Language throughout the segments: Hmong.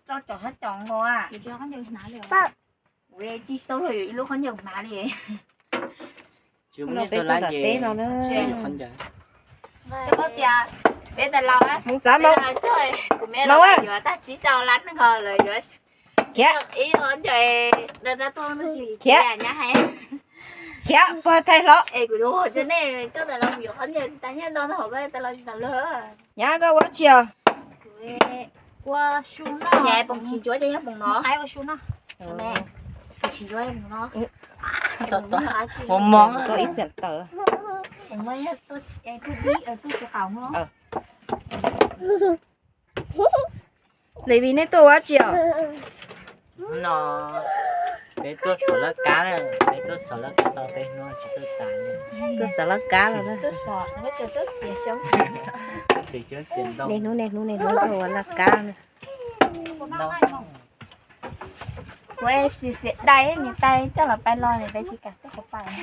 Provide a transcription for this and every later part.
Rau cov hab cov nqos. Kuv tsis tau luag yuav ib lub khaub ncaws hnav li. Tsis muaj nyiaj xav lab ces teb no na. Peb tas laus, Hmoob Xav Moos, kuv me los yuav tag tsib rau lab neeg ko lawv yuav khiav, khiav, khiav puag thaij hlo. Es kuv coj nej coj tas laus yuav khaub ncaws tas nyiaj ntau ntau hauv ko tas laus tsis xav luag. Nyab koj ua tsi os? Poom tsis ntsuav ces yog poom no. Poom tsis ntsuav poom no. Ua mov ib xeem tawm. Levis, nej tuaj ua tsi os? No peb tuaj xov laj kab, peb tuaj xov laj kab tau peb hnub tsis tuaj tas. Tuaj xov laj kab los na. Niaj hnub niaj hnub niaj hnub tuaj ua laj kab na. Kuv xiam xiam dai, niam tais coj los pais los niam tais tsis kam coj kuv pais.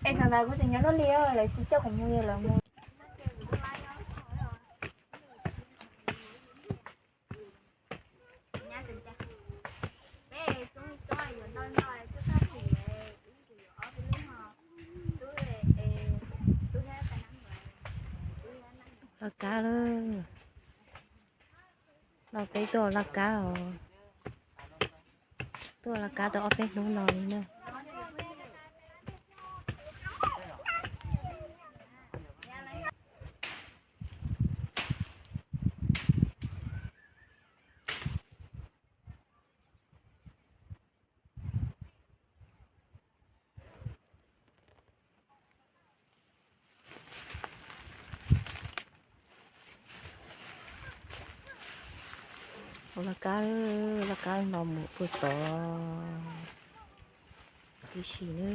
Es thaum ntawd kuv tseem nyob luaj li, lawv tsis coj kuv mus, lawv mus. Laj kab lawm. No peb tuaj laj kab os. Tuaj laj kab tau ob peb hnub no li na. Ua laj kab, laj kab no mus puag tod tib si na.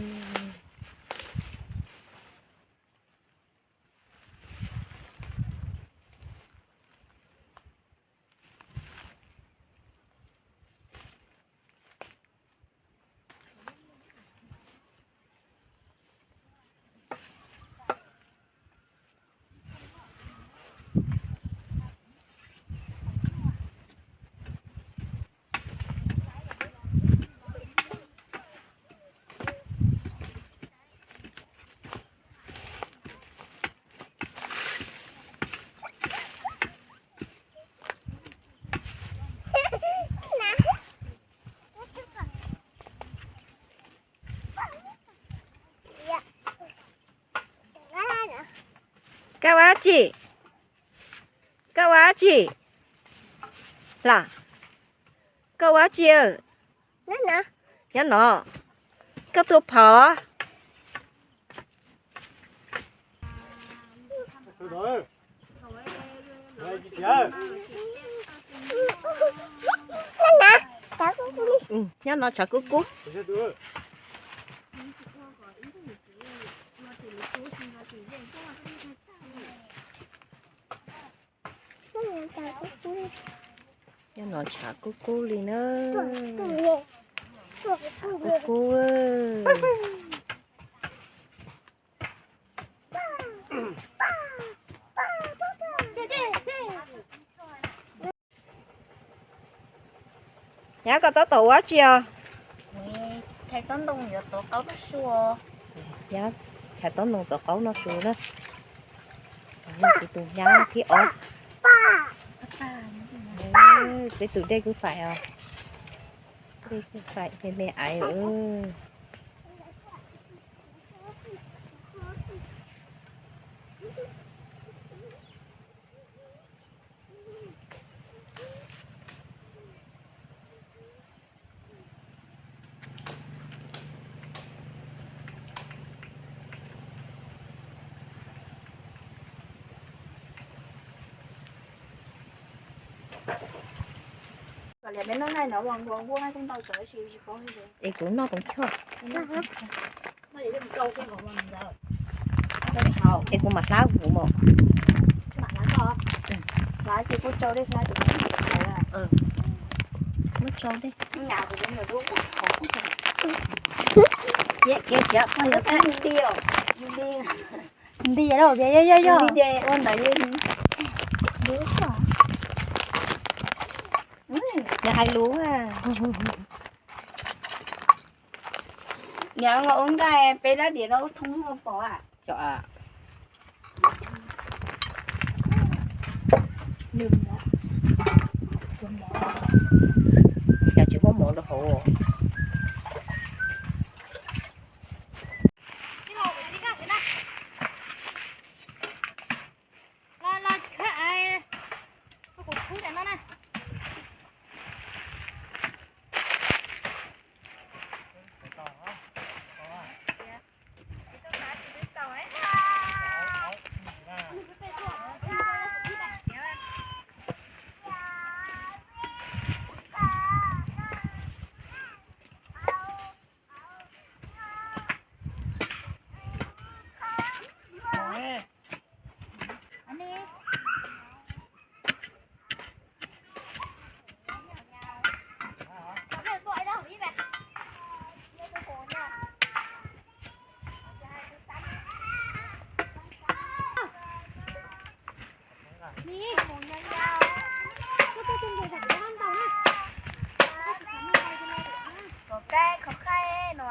Koj ua tsi? Koj ua tsi? Hla, koj ua tsi? Nyob no, koj tua phom los? Nyob no tshav kub kub. Nyob no tshav kub kub li na. Kub kub. Nyab, koj tab tom ua tsi os? Nyab, chais taub ntoo tuav qaub noj su na. Kuv tus nyab thib ob. Peb tus dej kuj faim os. Dej kuj faim me me aiv. Es kuv noj tus choj. Es kuv mam hlab kuv mos. Muab tsau dej. Nti lawm, yog yog yog. Ua ntawd. Nws hais lus. Niam los ua nqaij peb dab diav rau thoob pom. Cas tsis muab mov rau hauv. Kov kaij kov khaij no.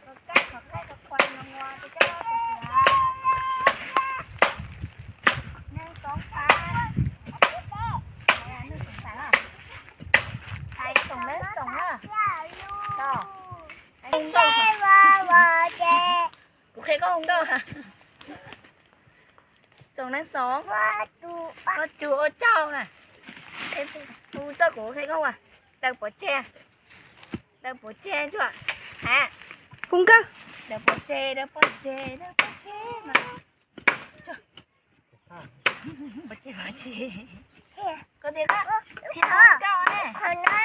Kov kaij kov khaij kov khuam no ua peb coj los tua tua. Neeg toob pab. Neeg toob pab. Hais xoom nawb xoom na. Kuv qhia koj hu nkauj. Xoom nawb xoom. Ua tsuj ua tsaug na. Hu txoj kuv qhia koj ua. Daws pov tseg. Daws pov tseg ntsuag. Ha. Hu nkauj. Daws pov tseg, daws pov tseg, daws pov tseg mas. Pov tseg, pov tseg. Koj tias koj qhia hu nkauj ne.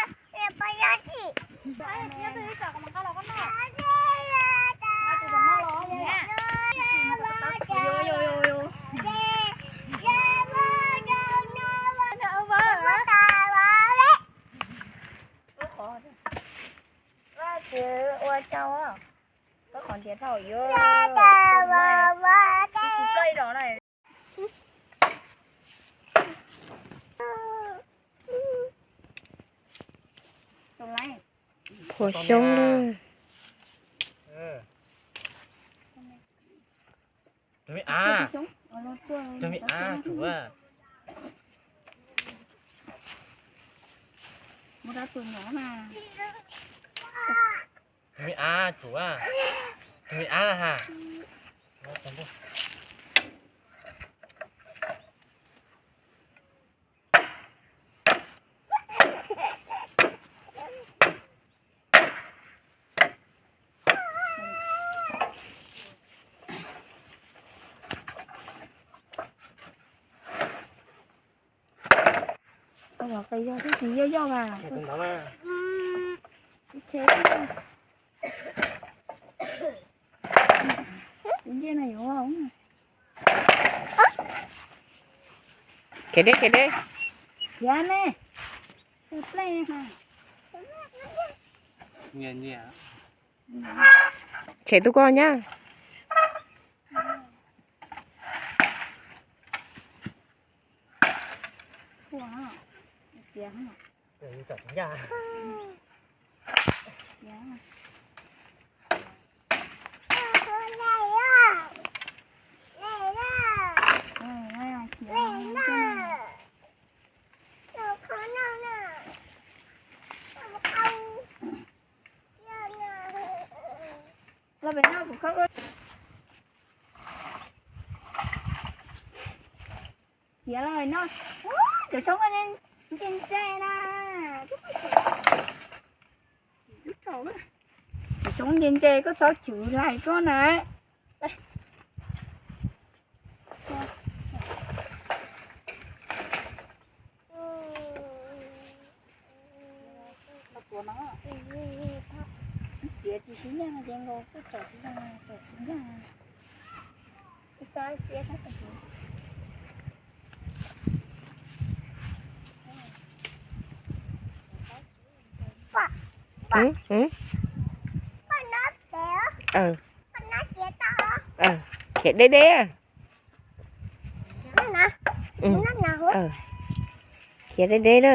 Vaj tswv ua tsaug, koj qhov ntiav dhau yuav tsis ploj ib dos na. Khuam xyoob na. Tus me av, tus me av tsuav. Tus me av tsuav, tus me av na ha. Qe yog twb tsis yog yoj mas. Khiav deb, khiav deb. Khiav ne. Tshem tus ko nyab. Los pem no kuv khaub. Khiav los no, cov xyoob ntse ntse na. Cov xyoob ntse ntse koj txhob chwv lais koj na. Tiav tsis tsis nyeej ces nkaus koj tsom tsis nyeej, tsom tsis nyeej. Khiav deb deb. Khiav deb deb na.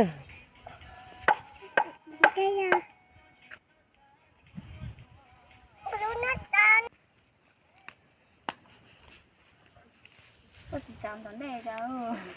Koj tsis txav tom ntej cas?